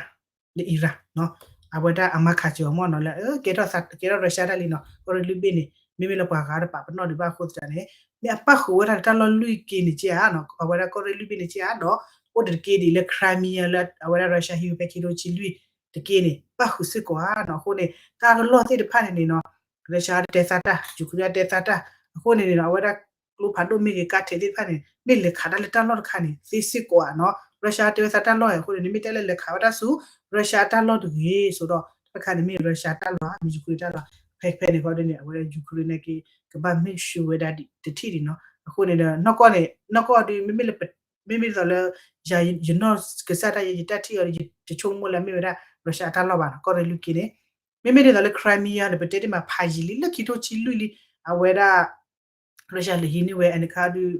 လၢ Iran နီၤ, အဝဲဒၣ်အမၤခးစၢၤအီၤမ့ၢ်နီၤလၢ ကဲထီၣ် ကဲထီၣ် Russia တၢ်လံနီၤ, ကီၢ်ရ့ၣ်လွံၢ်ဘ့ၣ်န့ၣ် မ့မ့ၢ်လၢပှၤဂၤတပာ်ပနီၣ်ဒံးဘၣ်အဃိသတးန့ၣ် မ့ၢ်အပၣ်ဃုာ်ဝဲဒၣ်တၢ်လီၢ်လွံၢ်က့န့ၣ်က့ဧါနီၤ, အဝဲဒၣ်ကီၢ်ရ့ၣ်လွံၢ်ဘ့ၣ်န့ၣ်က့ဧါဒီး အိၣ်တက့ဒံးလၢ Crimea လၢအဝဲဒၣ် Russia ဟံးဝဲဖဲခံထိဆံလွံၢ်တက့န့ၣ် ပၣ်ဃုာ်စ့ၢ်ကီးဧါနီၤ, အဃိန့ၣ် တၢ်ကလီၢ်သ့ၣ်တဖၣ်န့ၣ်န့ၣ်နီၤ Russia တဲသးတၢ် Ukraine တဲသးတၢ်, အဃိန့ၣ်န့ၣ်နီၤ အဝဲဒၣ် ကျိဖးဒိၣ်မ့ၢ်ဂ့ၤ ကါထဲးသ့ၣ်တဖၣ်န့ၣ် မ့ၢ်လဲၤခးတၢ်လၢတၢ်လီၢ်တခါန့ၣ် သ့စ့ၢ်ကီးဧါနီၤ, Russia တဲဝဲသးတၢ်လီၢ်အဃိန့ၣ် နမ့ၢ်တဲလၢလဲၤခးဝဲဒၣ်ဆူ Russia တၢ်လီၢ်တဂ့ၤ, ဆိဒီးတၢ်တခါန့ၣ်မ့ၢ် Russia တၢ်လီၢ်ဧါ မ့ၢ် Ukraine တၢ်လီၢ်, ဖဲဖဲန့ၣ်ဃီဒ်န့ၣ် အဝဲဒၣ် Ukraine န့ၣ်က့ ကဘၣ် make sure ဝဲဒၣ်တထံၣ်ဒံးနီၤ, အဃိန့ၣ်ဒီး နီၢ်ကီၢ်န့ၣ် နီၢ်ကီၢ်ဒီး မ့မ့ၢ်လၢ မ့မ့ၢ်ဒ်သိးလၢ ယၤ ယနီၢ်ကစၢ်ဒၣ်ယဲ ယတၢ်ထံၣ်အီၤဒီး ယဆိကမိၣ်လၢအမ့ၢ်ဝဲဒၣ် Russia အတၢ်လီၢ်ဘၣ်နီၤ ကီၢ်ရ့ၣ်လွံၢ်က့န့ၣ် မ့မ့ၢ်ဒ်သိးလၢ Crimea န့ၣ် ပတဲတ့ၢ်မးဖးယံာ်လံ လၢခံထိဆံလွံၢ်လံ အဝဲဒၣ် Russia လဲၤဟံးန့ၢ်ဝဲ အန့ၣ်ခါဒုး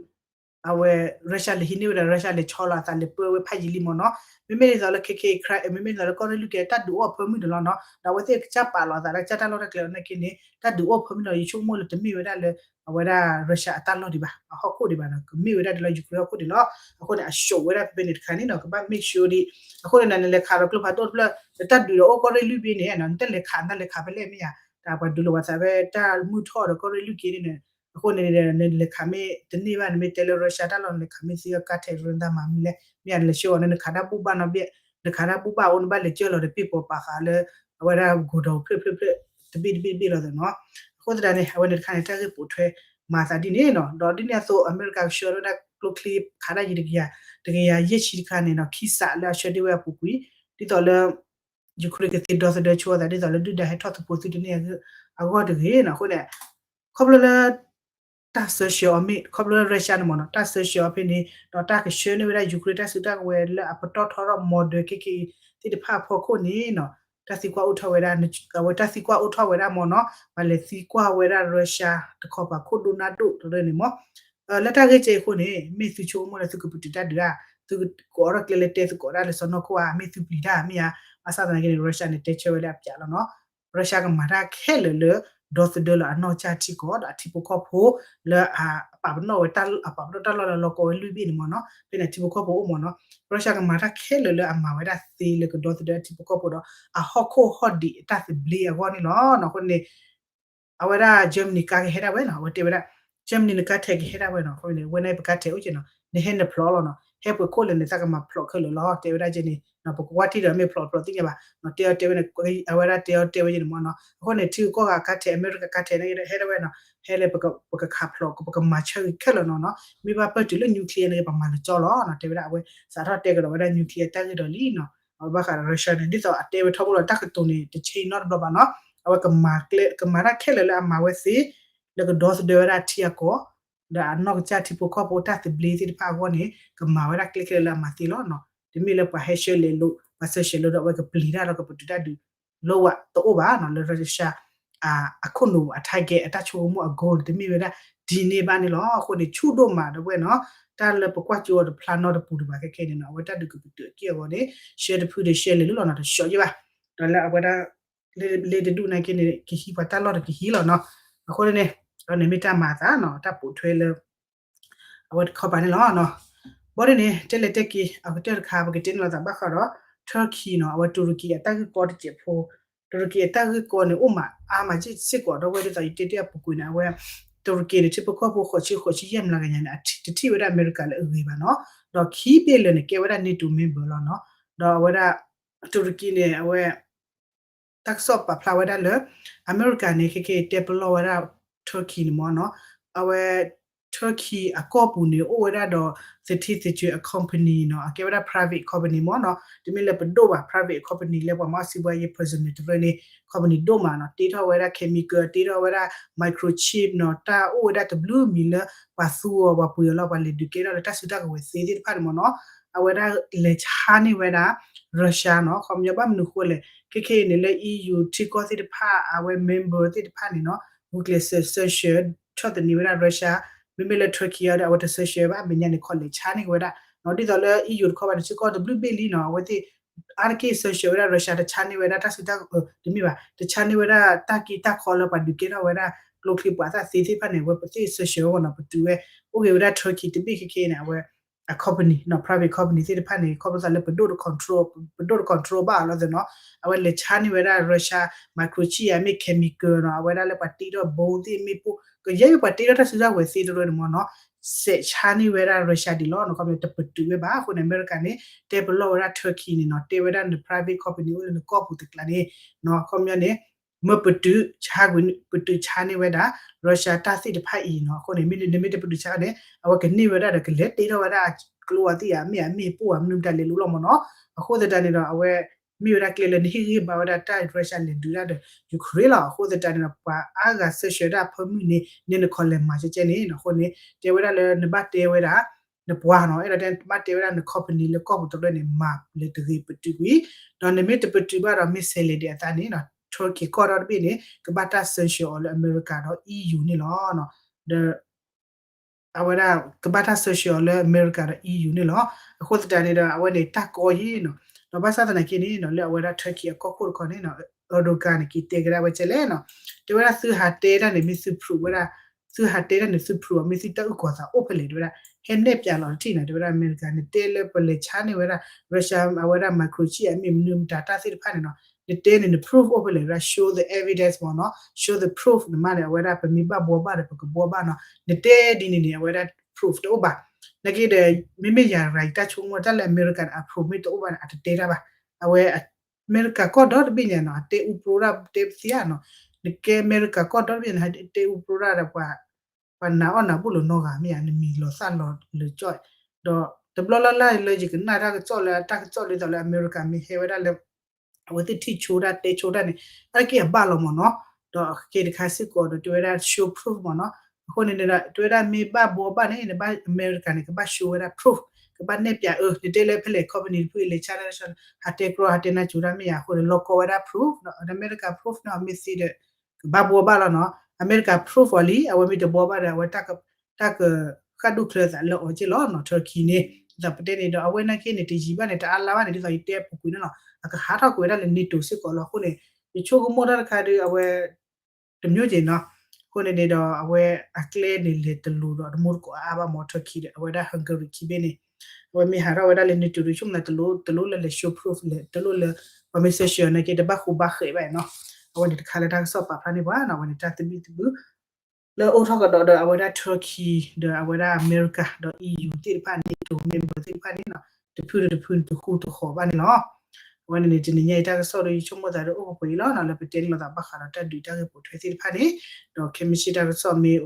အဝဲ Russia လဲၤဟံးန့ၢ်ဝဲဒီး Russia လဲၤဆီလီၤအသး လဲၤပၢဝဲဖးယံာ်လံမ့ၢ်နီၤ မ့မ့ၢ်ဒ်သိးလၢ ခဲခဲ Cri- မ့မ့ၢ်ဒ်သိးလၢကီၢ်ရ့ၣ်လွံၢ်က့ တၢ်ဒုးအိၣ်အဖၢမုၢ်န့ၣ်လီၤနီၤ ဒီးအဝဲသ့ၣ်ကစၢ်ပာ်လီၤအသးလၢကစၢ်တၢ်လီၢ်တၢ်ကျဲအီၤနာ်က့န့ၣ် တၢ်ဒုးအိၣ်အဖၢမုၢ်န့ၣ်လီၤ ယဆိကမိၣ်လၢတမ့ၢ်ဝဲဒၣ်လၢ အဝဲဒၣ် Russia အတၢ်လီၢ်ဒံးဘၣ် အဟီၣ်ခိၣ်ဒံးဘၣ်နီၤ ကမ့ၢ်ဝဲဒၣ်ဒ်လၢ Ukraine ဟီၣ်ခိၣ်ဒံးလီၤ အဃိန့ၣ် အရှုံးဝဲဒၣ်ဖဲဖဲန့ၣ်တခါန့ၣ်နီၤ ကဘၣ် make sure ဒံး အဃိန့ၣ် နလဲၤခးဒီးကျိဖးဒိၣ်တဖျၢၣ် နတၢ်ဒုးဒီးအိၣ်ကီၢ်ရ့ၣ်လွံၢ်ဘ့ၣ်န့ၣ် နတလဲၤခး နတလဲၤခးဖဲလဲၣ်မ့ၢ်ဧါ တၢ်ပှၤဒုးလိာ်ပသးဖဲတၢ်မုၢ်ထီၣ်ဒီးကီၢ်ရ့ၣ်လွံၢ်က့န့ၣ် အဃိန့ၣ် နလဲၤခးမ့ၢ်တန့ၢ်ဘၣ် နမ့ၢ်တဲလၢ Russia တၢ်လီၢ် နလဲၤခးမ့ၢ်သ့အီၤ ကါထဲးရၢသးမၤမနုၤလဲၣ် မ့ၢ်ဧါ နလဲၤဆှၢအီၤ နခးတၢ်ဘူၣ်ဘၣ်နီတဘ့ၣ် နခးတၢ်ဘူၣ်ဘၣ်အိၣ် နဘၣ်လဲၤကၢၢ်လီၤဒီးပ့ၢ်ပိာ်ပာ်ဃာ်လၢ အဝဲဒၣ် godown ဖျၢၣ်ဖျၢၣ်ဖျၢၣ် တဘ့ၣ်တဘ့ၣ်တဘ့ၣ်လီၤသ့ၣ်နီၤ အဃိသတးန့ၣ် အဝဲန့ၣ်တခါန့ၣ် တၢ်ဂ့ၢ်ပိာ်ထွဲမၤသးဒ်န့ၣ်နီၤ ဒီးဒ်န့ၣ်အသိး အမဲရကၤကဆှၢဝဲဒၣ်ကျိချံခးတၢ်ယံၤတကယၤ တကယၤယဲၢ်ဆံတခါန့ၣ်နီၤ ခံစးလၢအဆှၢဒၣ်ဝဲအပူၤကွံာ် ဒ်သိးလၢ Ukraine ကသ့ဒီသဒၢဆိအသး ဒ်သိးလၢဒုၣ်ဒါဟဲထီၣ်သဖိသုတန့ၢ်အဂီၢ်တဂ့ၤနီၤ အဃိန့ၣ် ခီဖျိလၢ တၢ်စၢဆှၢအီၤမ့ၢ် ခီဖျိလၢ Russia န့ၣ်မ့ၢ်နီၤ တၢ်စၢဆှၢအီၤဖဲန့ၣ် ဒီးတၢ်ကဆှၢန့ၢ်ဝဲဒၣ် Ukraine တၢ်စုတၢ်ကဝဲၤလၢအပတီၢ်ထီထီၣ် modern ခဲခဲအံၤသ့ၣ်တဖၣ်အဖီခိၣ်န့ၣ်နီၤ တၢ်သံကွၢ်အိၣ်ထီၣ်ဝဲဒၣ် အဝဲတၢ်သံကွၢ်အိၣ်ထီၣ်ဝဲဒၣ်မ့ၢ်နီၤ ပှၤလဲၤသံကွၢ်ဝဲဒၣ် Russia တခီပၤခိၣ်ဒိၣ်နၢ်ဒိၣ်တရၢန့ၣ်မ့ၢ် လၢတၢ်ဂ့ၢ်ကဲအံၤအဃိန့ၣ် မ့ၢ်သုဆိကမိၣ်လၢသုကပတုာ်တၢ်ဒုးဧါ သုကိးထီၣ်ကျဲလၢတဲ သုကိးဒၣ်လၢစီၤနီၢ်ခိၣ်ဧါ မ့ၢ်သုပျံၤတၢ်မ့ၢ်ဧါ ဘၣ်ဆၣ်သနာ်က့န့ၣ် Russia န့ၣ် တဲဆၢဝဲလၢအပျးလီၤနီၤ Russia ကမၤတၢ်ခဲလၢာ်လၢ ဒီသဒၢလီၤအနီၢ်ကစၢ်ထံကီၢ် ဒီးအထံဖိကီၢ်ဖိလၢအပာ်ပနီၣ်ဝဲ အပာ်ပနီၣ်တၢ်လီၢ်လၢလီၤကီဝဲလွံၢ်ဘ့ၣ်န့ၣ်မ့ၢ်နီၤ ဖဲန့ၣ်ထံဖိကီၢ်ဖိအိၣ်မ့ၢ်နီၤ Russia ကမၤတၢ်ခဲလၢာ်လၢအမၤဝဲဒၣ်သ့လၢကဒီသဒၢအထံဖိကီၢ်ဖိဒီး အဟီၣ်ခိၣ်ဟီၣ်ဒံးအတၢ်သဘျ့အဂီၢ်န့ၣ်လီၤ. အဃိန့ၣ် အဝဲဒၣ် Germany ကါကဟဲဒၣ်ဝဲနီၤ အဝဲတဲဝဲဒၣ် Germany နကါထဲးကဟဲဒၣ်ဝဲနီၤ အဃိန့ၣ် ဝဲန့ၣ်ပကါထဲးအိၣ်က့နီၤ နဟဲနဖျိးလီၤနီၤ ဟဲပှဲၤခိၣ်လဲၣ်န့ၣ် သးကမၤဖျိးခဲလၢာ်လီၤ တဲဝဲဒၣ်ကဲန့ၣ် ပကကွၢ်ထံၣ်ဒီးမ့ၢ်ဖျိးဖျိးသ့ၣ်ညါဘၣ် တဲအီၤတဲဝဲန့ၣ် အဝဲဒၣ်တဲအီၤတဲဝဲကဲန့ၣ်မ့ၢ်နီၤ အဃိန့ၣ် ထံဂုၤကီၢ်ဂၤကါထဲး အမဲရကၤကါထဲးန့ၣ် ဟဲဒၣ်ဝဲနီၤ ဟဲလၢပကခးဖျိး ပကမၤဆၢဂ့ၤခဲလၢာ်နီၤနီၤ မ့ၢ်ဘၣ်ပၢၢ်တုၤလၢ nuclear န့ၣ် ပမၤလၢကၠီလီၤနီၤ တဲဝဲဒၣ်အဝဲ စးထီၣ်တဲကဒီးဝဲဒၣ် nuclear တၢ်ဂ့ၢ်ဒီးလံနီၤ အဝဲဘၣ်ဃးဒီး Russia န့ၣ် ဒ်သိးအတဲဝဲထီဘိလီၤ တၢ်ကတိၤန့ၣ် တဆံနီတဘျီဘၣ်နီၤ အဝဲကမၤတၢ်ခဲလၢာ်လၢအမၤဝဲသ့ လၢကဒီသဒၢဝဲဒၣ်ထံအကီၢ် ဒီးအနီၢ်ကစၢ်ထံဖိကီၢ်ဖိတၢ်သဘျ့သ့ၣ်တဖၣ်အဂီၢ်န့ၣ် ကမၤဝဲဒၣ်ကျဲခဲလၢာ်လၢအမၤသ့လီၤနီၤ တမ့ၢ်လၢပှၤဟဲဆှၢလဲၤလိာ် ပှၤဆှၢဆှဲးလိာ်ဒီးအဝဲကပျံၤတၢ်ဒီးကပတုာ်တၢ်ဒုး လိဝးတအိၣ်ဘၣ်နီၤ လၢ Russia အခိၣ်နူာ်အ target အတၢ်ဆိကမိၣ်အ goal တမ့ၢ်ဝဲဒၣ် ဒ်န့ၣ်ဘၣ်န့ၣ်လီၤ. အဃိန့ၣ် ဆူၣ်ဒိၣ်မးဒီးဝဲနီၤ တၢ်လၢပကွၢ်ကၠိအီၤတဖျါနီတပူၤဒံးဘၣ်ခဲခဲန့ၣ်နီၤ အဝဲတၢ်ဒုးကပတုာ်အက့ၢ်အဂီၤန့ၣ် ဆှၢတဖုဒီးဆှၢလဲၤလိာ်လီၤနီၤ တဆှီယဲၢ်ဘၣ် ဒီးလၢအဝဲဒၣ် လ့တဒူၣ်နာ်က့န့ၣ် ကဟံးပှၤတၢ်လီၢ်တကဟံးလီၤနီၤ. အဃိန့ၣ် အန့ၣ်မ့ၢ်တၢ်မၤအသးနီၤ တၢ်ပိာ်ထွဲလၢ အဝဲတခီပၤန့ၣ်လီၤ. ဘီဒ်န့ၣ် တဲလဲၤတဲက့ၤ အကတၢၢ်တခါ ပကတဲန့ၣ်လီၤသးဘၣ်ဃးဒီး Turkey နီၤ အဝဲတူရကံအတၢ်ဂ့ၢ်ကီတစဲးဖိ တူရကံအတၢ်ဂ့ၢ်ကီန့ၣ် အိၣ်မးအါမးစ့ၢ်ကီး ဒီးဝဲဒ်သိးယတဲတ့ၢ်အပူၤကွံာ်န့ၣ် အဝဲ တူရကံန့ၣ် ထံဖိကီၢ်ဖိဃိးဆံ ဃိးဆံယဲၢ်မျးကယၤန့ၣ် တထံၣ်ဝဲဒၣ်အမဲရကၤလၢအဂ့ၤဘၣ်နီၤ. ဒီးခံဘ့ၣ်လၢာ်န့ၣ် ကဲဝဲဒၣ် NATO member လီၤနီၤ. ဒီးအဝဲဒၣ် တူရကံန့ၣ် အဝဲ တၢ်ကစီၣ်ပာ်ဖျါဝဲဒၣ်လၢ အမဲရကၤန့ၣ် ခဲကဲတဲပလီၢ်ဝဲဒၣ် Turkey န့ၣ်မ့ၢ်နီၤ အဝဲ Turkey အကီၢ်ပူၤန့ၣ် အိၣ်ဝဲဒၣ်ဒီး သထံသကၢၤအ company နီၤ အကဲဝဲဒၣ် private company မ့ၢ်နီၤ တမ့ၢ်လၢပဒိၣ်ဘၣ် private company လၢပှၤမၤစံးဘှါယဲ personal တရၢန့ၣ် company ဒိၣ်မးနီၤ တ့ထီၣ်ဝဲဒၣ် chemical တ့ထီၣ်ဝဲဒၣ် microchip နီၤ တၢ်အိၣ်ဝဲဒၣ်တဘျုးမံၤလၢ ပှၤသူအီၤပှၤပှ့ၤအီၤလီၤ ပှၤလဲၤဒုးကဲထီၣ်လၢတၢ်စုတၢ်ကဝဲၤသ့သ့ၣ်တဖၣ်န့ၣ်မ့ၢ်နီၤ အဝဲဒၣ်လဲၤဆါန့ၢ်ဝဲဒၣ် Russia နီၤ ခီပညီဘၣ်မနုၤဃိလဲၣ် ခဲခဲအံၤန့ၣ်လၢ EU ထံကီၢ်သ့ၣ်တဖၣ် အဝဲ member သ့ၣ်တဖၣ်န့ၣ်နီၤ ဂုာ်ကျဲးစၢး sanction ထီၣ်သနံးဝဲဒၣ် Russia မ့မ့ၢ်လၢ Turkey အံၤဒီး အဝဲတ sanction ဘၣ် အမဲာ်ညါန့ၣ် ခီလဲၤဆါန့ၢ်ဝဲဒၣ် ဒ်သိးလၢ EU တခီပၤန့ၣ် ထံကီၢ်တဘျုးဘ့ၣ်လံနီၤ အဝဲသ့ၣ် အါတက့ၢ် sanction ဝဲဒၣ် Russia တဆါန့ၢ်ဝဲဒၣ်တၢ်စုတၢ် တမ့ၢ်ဘၣ် တဆါန့ၢ်ဝဲဒၣ်တၢ်က့တၢ်ခီလၢပှၤဒုးကဲထီၣ်ဝဲဒၣ် ကျိချံပှၤသၣ်သ့သ့ၣ်တဖၣ်န့ၣ် အဝဲပသ့ၣ် sanction ဝဲနီၤ ပတုာ်ဝဲ အိၣ်ဂ့ၤဝဲဒၣ် Turkey တဘ့ၣ်ခဲခဲအံၤန့ၣ် အဝဲ အ company နီၤ private company သ့ၣ်တဖၣ်န့ၣ် ခီဖျိသးလၢပဒိၣ်တ control ပဒိၣ်တ control ဘၣ်အီၤလီၤသ့ၣ်နီၤ အဝဲလဲၤဆါန့ၢ်ဝဲဒၣ် Russia microchip မ့ၢ် chemical နီၤ အဝဲဒၣ်လၢပှၤတ့ထီၣ် bomb သ့ၣ်မ့ၣ်ပိၢ် ကယဲၢ်မ့ၢ်ပှၤတ့ထီၣ်တၢ်စုတၢ်ကဝဲၤသ့တရၢန့ၣ်မ့ၢ်နီၤ စဲးဆါန့ၢ်ဝဲဒၣ် Russia ဒံးလီၤနီၤ ခီပညီတပတုာ်ဝဲဘၣ် အဃိန့ၣ် အမဲရကၤန့ၣ် တဲပလီၢ်ဝဲဒၣ် Turkey န့ၣ်နီၤ တဲဝဲဒၣ်န private company အိၣ်လၢနကီၢ်ပူၤတကျါန့ၣ် နီၤ ခီပညီန့ၣ် မ့ၢ်ပတုာ်ဆါကွံာ် ပတုာ်ဆါန့ၢ်ဝဲဒၣ် Russia တၢ်သ့ၣ်တဖၣ်အံၤနီၤ အဃိန့ၣ် မ့ၢ်နမ့ၢ်တပတုာ်ဆါန့ၣ် အဝဲကန့ၢ်ဝဲဒၣ်ဒီးကလဲၤတ့ထီၣ်ဝဲဒၣ်ကျိအသ့ၣ်ဧါ မ့ၢ်အမ့ၣ်ပိၢ်ဧါမနုၤမတၤလဲၤလိၤလီၤမ့ၢ်နီၤ အဃိသတးန့ၣ်ဒီး အဝဲ မ့ၢ်ဝဲဒၣ်ကျဲလၢနဟ့ၣ်ဂံၢ်ဟ့ၣ်ဘါဝဲဒၣ်တၢ် Russia လဲၤဒုးတၢ်ဒီး Ukraine လီၤ. အဃိသတးန့ၣ်ဒီး ပှၤအါဂၤ sanction ဒၣ်အဖၢမုၢ်န့ၣ် နဲနခီလဲၤမၤကဲကဲန့ၣ်နီၤ. အဃိန့ၣ် တဲဝဲဒၣ်လၢနဘၣ်တဲဝဲဒၣ် နပှၤနီၤ အဲၣ်ဒိးတဲဘၣ်တဲဝဲဒၣ်န company လၢကီၢ်ပူၤတဖျၢၣ်န့ၣ် မၤလၢတဂ့ၤပတုာ်ကွံာ်, ဒီးနမ့ၢ်တပတုာ်ဘၣ်ဒီးမ့ၢ်ဆဲးလဲၤဒံးအသးန့ၣ်နီၤ Turkey ကီၢ်ဒီတဘ့ၣ်န့ၣ် ကဘၣ်တၢ် sanction အီၤလၢအမဲရကၤဒီး E U န့ၣ်လီၤ. ဒီး အဝဲဒၣ်ကဘၣ်တၢ် sanction အီၤလၢအမဲရကၤဒီး E U န့ၣ်လီၤ. အဃိသတးန့ၣ်ဒီး အဝဲန့ၣ်တၢ်ကီယံၤနီၤ. ဒီးဘၣ်ဆၣ်သနာ်က့န့ၣ်နီၤ လၢအဝဲဒၣ် Turkey အကီၢ်ခိၣ်တခီန့ၣ်နီၤ Erdogan န့ၣ် က့ၤတဲကဒါဝဲကဲလဲၣ်နီၤ. တဲဝဲဒၣ်သုဟးတဲတၢ်န့ၣ် မ့ၢ်သု proof ဝဲဒၣ် သုဟးတဲတၢ်န့ၣ် သု proof အီၤ မ့ၢ်သုတၢ်အုၣ်ကီၤသးအိၣ်ဖဲလဲၣ် တဲဝဲဒၣ် ဟဲနဲၣ်ပၠးလီၤတထံၣ်နီၤ. တဲဝဲဒၣ်အမဲရကၤ နတဲလၢပလဲၤဆါန့ၢ်ဝဲဒၣ် Russia အဝဲဒၣ် microchip အမ့ၢ်မနုၤမတၤတၢ်သ့ၣ်တဖၣ်န့ၣ်နီၤ နတဲန့ၣ် န proof အိၣ်ဖဲလဲၣ် တဲဝဲဒၣ် show the evidence မ့ၢ်နီၤ show the proof နမ့ၢ်န့ၣ် အဝဲဒၣ်ပမ့ၢ်ဘၣ်ဘှီဘၣ်ဒီး ပကဘှီဘၣ်နီၤ နတဲဒ်န့ၣ်န့ၣ် အဝဲဒၣ် proof တအိၣ်ဘၣ်. နာ်က့ဒီး မ့မ့ၢ်ယၤရၤယတၢ်ဆိကမိၣ် တၢ်လၢအမဲရကၤန့ၣ် အ proof မ့ၢ်တအိၣ်ဘၣ်န့ၣ် အတတဲတၢ်ဘၣ်. အဝဲ အမဲရကၤကီၢ်ဒီတဘ့ၣ်ညါနီၤ အတဲအူပြိဒၣ်တဲပသ့ဧါနီၤ. နကဲအမဲရကၤကီၢ်ဒီတဘ့ၣ်န့ၣ် တဲအူပြိဒၣ်ဒီး ပှၤ ပှၤနာ်အီၣ်နာ်ဘူၣ်လိာ်နီတဂၤမ့ၢ်ဧါ နမံၤလီၤသၣ်လီၤလၢာ်ကၠီၣ်. ဒီးတဘျီလၢ်လၢ်လၢယကနၣ်တၢ်ကစီၣ်လၢ တၢ်ကစီၣ်ဒ်သိးလၢအမဲရကၤမ့ၢ်ဟဲဝဲဒၣ်လၢ အဝဲသ့ၣ်ထံၣ်ဆိတၢ်တဲဆိတၢ်န့ၣ် အါတက့ၢ်အဘၣ်လီၤမ့ၢ်နီၤ. ဒီးခဲတခါစ့ၢ်ကီးဒီး တဲဝဲဒၣ် show proof မ့ၢ်နီၤ. အဃိန့ၣ်ဒီး တဲဝဲဒၣ်မ့ၢ်ဘၣ်ဘှီဘၣ်န့ၣ် နဘၣ်အမဲရကၤန့ၣ် ကဘၣ် show ဝဲဒၣ် proof ကဘၣ်နဲၣ်ပၠးအၢ နတဲလၢဖဲလဲၣ် company တဖုလဲၤဆါတၢ် ဟးတဲကြီ ဟးတဲနါစိၤတၢ်မ့ၢ်ဧါ. အဃိန့ၣ် လီၢ်ကီဝဲဒၣ် proof ဒီးအမဲရကၤ proof န့ၣ် အမ့ၢ်သ့ဒီး ကဘၣ်ဘှီဘၣ်လီၤနီၤ. အမဲရကၤ proof အီၤလံ အဝဲမ့ၢ်တဘှီဘၣ်ဒီး အဝဲ တၢ်ကဃၣ်ဒူၣ်ချၢသးလၢအီၤက့ၢ်လီၤနီၤ Turkey န့ၣ်. ဒ်သိးပတဲန့ၣ်ဒီး အဝဲနာ်က့န့ၣ် တယံာ်ဘၣ်န့ၣ် ဒ်သိးယတဲအပူၤကွံာ်န့ၣ်လီၤ အကဟးထီၣ်ကွံာ်ဝဲဒၣ်လၢ NATO စ့ၢ်ကီးလီၤ. အဃိန့ၣ် ယဆိကမိၣ်တၢ်တခါဒီး အဝဲ တမျိုးက့ၤနီၤ. အဃိန့ၣ်န့ၣ်ဒီး အဝဲအကျဲန့ၣ်လဲၤတလိၤဒီးတမူတကိးအါဘၣ်မ့ၢ် Turkey ဒီး အဝဲဒၣ် Hungary ခံဘ့ၣ်န့ၣ် အဝဲမ့ၢ်ဟးထီၣ်ဝဲဒၣ်လၢ NATO ဒီး ဆိကမိၣ်သးတလိၤတလိၤလၢလဲၤ show proof လဲၤ တလိၤလၢ ပှၤမ့ၢ် sanction နာ်က့ တဘၣ်ဃူဘၣ်ဃဲးဘၣ်နီၤ. အဝဲန့ၣ်တခါလၢတၢ်ကစီၣ်ပာ်ဖျါန့ၢ်ပှၤနီၤ အဝဲန့ၣ်တၢ်သဘံၣ်သဘုၣ် လၢအိၣ်ထီၣ်ကဒီးဒီးအဝဲဒၣ် Turkey ဒီးအဝဲဒၣ်အမဲရကၤဒီး E U သ့ၣ်တဖၣ် NATO member သ့ၣ်တဖၣ်န့ၣ်နီၤ တဖုဒီးတဖုန့ၣ် တဃူတဃီၤဘၣ်န့ၣ်လီၤ. အဝဲန့ၣ်န့ၣ် တနံၤညါအံၤတၢ်ကစီၣ်ဒီး ယဆိကမိၣ်သးဒီးအိၣ်ပှဲၤပှဲၤအံၤလီၤနီၤ လၢပတဲန့ၢ်လိာ်သးဘၣ်ဃးဒီးတၢ်ဒုးတၢ်ဂ့ၢ်ပိာ်ထွဲသ့ၣ်တဖၣ်န့ၣ်, ဒီးခဲမုၢ်ဆ့ၣ်တၢ်ကစီၣ်မ့ၢ်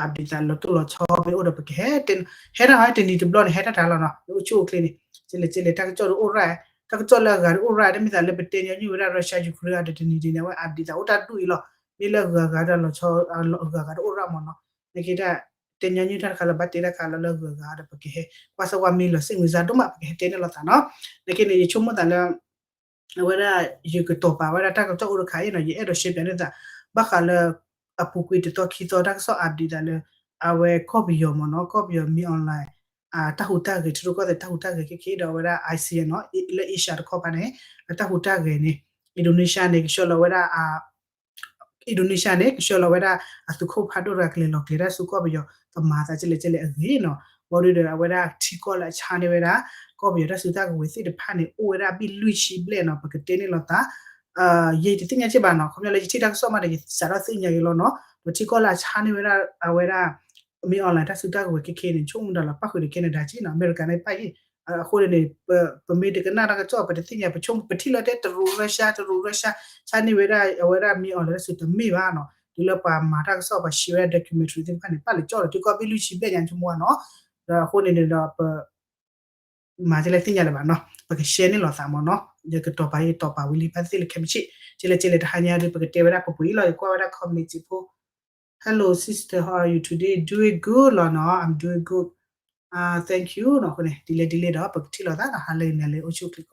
update သးလီၤတိၢ်လီၤဆီမ့ၢ်အိၣ်ဒီးပကဟဲ ဟဲတၢ်ဟီတနံၤတဘျီန့ၣ် ဟဲတၢ်တၢ်လီၤနီၤ လၢအိၣ်ဆူၣ်အိၣ်ချ့န့ၣ် ကလဲၣ်ကလဲၣ် တၢ်ကစီၣ်ဒီးအိၣ်ရၣ် တၢ်ကစီၣ်လၢအဂၤဒီးအိၣ်ရၣ် တမ့ၢ်သးလၢပတဲညီနုၢ်ဝဲဒၣ် Russia Ukraine အတနံၤဒ်န့ၣ် အဝဲ update သးအိၣ်တၢ်ဒူၣ်အံၤလီၤ. မ့ၢ်လၢအဂၤဂၤဒီးလီၤဆီ အဂၤဂၤဒီးအိၣ်ရၣ်မ့ၢ်နီၤ နာ်က့တၢ် တဲညီနုၢ်တၢ်တခါလၢဘၣ်တဲတၢ်ခါလၢလၢအဂၤဂၤ ဒီးပကဟဲ ကွၢ်စၢၤကွၢ်မ့ၢ်လီၤစ့ၣ်မုာ်စါဒိၣ်မး ပကဟဲတဲန့ၢ်လိာ်သးနီၤ. နာ်က့န့ၣ် ယဆိကမိၣ်သးလၢ အဝဲဒၣ် ယကတီၤပာ်ဝဲဒၣ်တၢ်ကစီၣ်အိၣ်တခါအံၤနီၤ ယအဲၣ်ဒိးရှဲပၠးန့ၢ်သး ဘၣ်ဃးလၢ အပူၤကွံာ်တသီခံသီတၢ်ကစီၣ် update သးလၢ အဝဲကီၢ်ပယီၤမ့ၢ်နီၤ ကီၢ်ပယီၤမ့ၢ် online တၢ်ဟူးတၢ်ဂဲၤ ထံရူၢ်ကီၢ်သဲးတၢ်ဟူးတၢ်ဂဲၤခဲခဲဒီးအဝဲဒၣ် ASEAN နီၤ လၢ Asia တခီပၤန့ၣ် အတၢ်ဟူးတၢ်ဂဲၤန့ၣ် Indonesia န့ၣ် ကဆှၢလီၤဝဲဒၣ် Indonesia န့ၣ် ကဆှၢလီၤဝဲဒၣ်အသုးခိၣ်ဖးဒိၣ်တဂၤ ကလဲၤလီၤကျဲၤတၢ်ဆူကီၢ်ပယီၤ ကမၤသးကလဲၣ်ကလဲၣ်အဂ့ၢ်နီၤ. ဘၣ်ဒီးအဝဲဒၣ်ထံကီၢ်လၢအဆါန့ၢ်ဝဲဒၣ် ကီၢ်ပယီၤတၢ်စုတၢ်ကဝဲၤသ့ၣ်တဖၣ်န့ၣ် အိၣ်ဝဲဒၣ်အဘ့ၣ်လွံၢ်ဆံဘျဲၣ်နီၤ ပကတဲန့ၢ်လိာ်သး ယတသ့ၣ်ညါက့ဘၣ်နီၤ ခီပညီလၢယထံၣ်တၢ်ကစီၣ်မးဒီး ယစးထီၣ်သ့ၣ်ညါက့ၤလီၤနီၤ. ဒီးထံကီၢ်လၢအဆါန့ၢ်ဝဲဒၣ် အဝဲဒၣ် မ့ၢ် online တၢ်စုတၢ်ကဝဲၤခဲခဲန့ၣ် ဆိကမိၣ်ဒၣ်လီၤ ပၣ်ဃုာ်ဒီး Canada က့နီၤ အမဲရကၤန့ၣ်ပၣ်ယ့ၣ်. အဃိန့ၣ်န့ၣ် ပမ့ၢ်တကနၣ်တၢ်ကစီၣ် ပတသ့ၣ်ညါ ပဆိကမိၣ် ပထံၣ်လီၤတဲတရူး Russia တရူး Russia ဆါန့ၢ်ဝဲဒၣ် အဝဲဒၣ် မ့ၢ် online တၢ်စုတမ့ၢ်ဘၣ်နီၤ. တုၤလၢပှၤမၤတၢ်ကစီၣ် ပှၤရှဲဝဲဒၣ် documentary သ့ၣ်တဖၣ်န့ၣ် ပၣ်လၢကၠီၣ်ဒီး ထံကီၢ်ဘ့ၣ်လွံၢ်ဆံဘျဲၣ်ညါ ဆိကမိၣ်ဘၣ်နီၤ. ဒီးအဃိန့ၣ်န့ၣ်ဒီး ပ မၤကလဲၣ်သ့ၣ်ညါလၢၤဘၣ်နီၤ ပကရှဲန့ၢ်လိာ်သးမ့ၢ်နီၤ. ယကတီၤပာ် ယတီၤပာ်ဝံၤလံ ဘၣ်သ့ၣ်လၢခဲမုၢ်ဆ့ၣ် ကလဲၣ်ကလဲၣ် တဟါညါဒီး ပကတဲဝဲဒၣ်ပပှ့ၤအံၤလီၤ. ယကွၢ်ဝဲဒၣ် comment စံးဖိ Hello sister, how are you today? Doing good လီၤနီၤ I'm doing good, thank you နီၤ. အဃိန့ၣ် ဒ်လဲၣ်ဒ်လဲၣ်ဒီး ပကထံၣ်လိာ်သးနီၤ ဟါလၢအဂ့ၤ နၤလၢအိၣ်ဆူၣ်အိၣ်ချ့ကီး